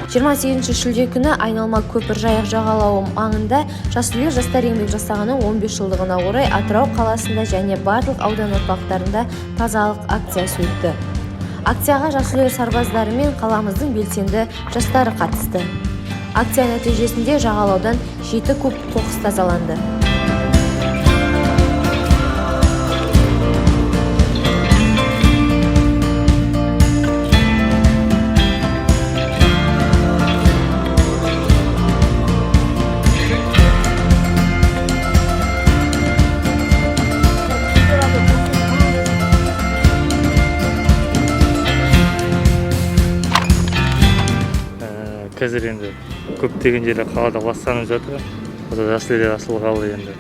28 шілде күні айналма көпір Жайық жағалауы маңында «Жасыл ел» жастар еңбек жасағының 15 жылдығына орай Атырау қаласында және барлық аудан орталықтарында тазалық акциясы өтті. Акцияға «Жасыл ел» сарбаздары мен қаламыздың белсенді жастары қатысты. Акция нәтижесінде жағалаудан 7 куб қоқыс тазаланды. Қазір енді көптеген жерлер қалада ластанып жатыр. Осы «Жасыл ел» ашылғалы енді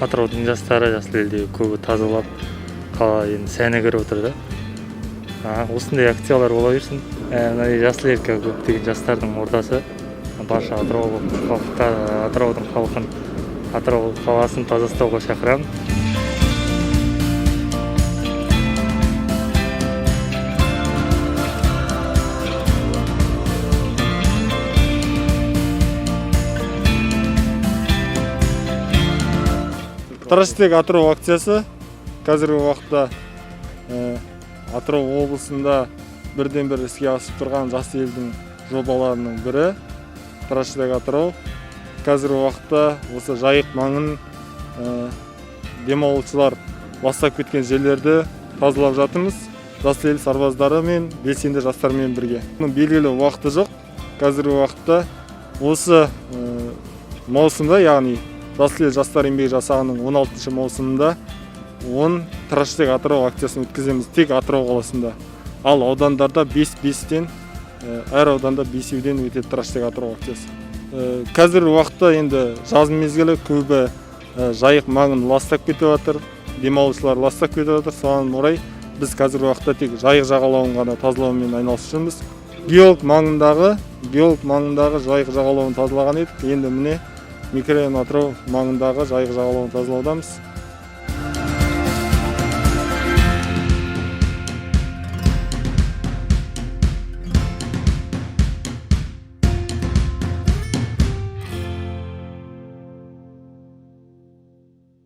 Атыраудың жастары, «Жасыл елдегі» көбі тазалап, қала енді сәні кіріп отыр да. Осындай акциялар бола берсін. Мына «Жасыл ел» көптеген жастардың ортасы. Барша Атырау халықта, Атыраудың халқын, Атырау қаласын таза ұстауға шақырамын. Траштек Атырау акциясы қазіргі уақытта Атырау облысында бірден бір іске асып тұрған «Жас елдің» жобаларының бірі Траштек Атырау. Қазіргі уақытта осы Жайық маңын, демалушылар ластап кеткен жерлерді тазалап жатырмыз «Жас ел» сарбаздары мен белсенді жастармен бірге. Бұның белгілі уақыты жоқ. Қазіргі уақытта осы маусымда, яғни «Жасыл ел» жастар еңбек жасағының 16 маусымында 10 Траштек Атырау акциясын өткіземіз тек Атырау қаласында. Ал аудандарда 5-5-тен, әр ауданда бесеуден өтеді Траштек Атырау акциясы. Қазіргі уақытта енді жаз мезгілі, көбі Жайық маңын ластап кетіп жатыр, демалушылар ластап кетіп жатыр. Соған орай біз қазіргі уақытта тек Жайық жағалауын ғана тазалаумен айналысып жүрміз. Геолог маңындағы Жайық жағалауын тазалаған едік. Енді міне, микрорайон Атырау маңындағы Жайық жағалауын тазалаудамыз.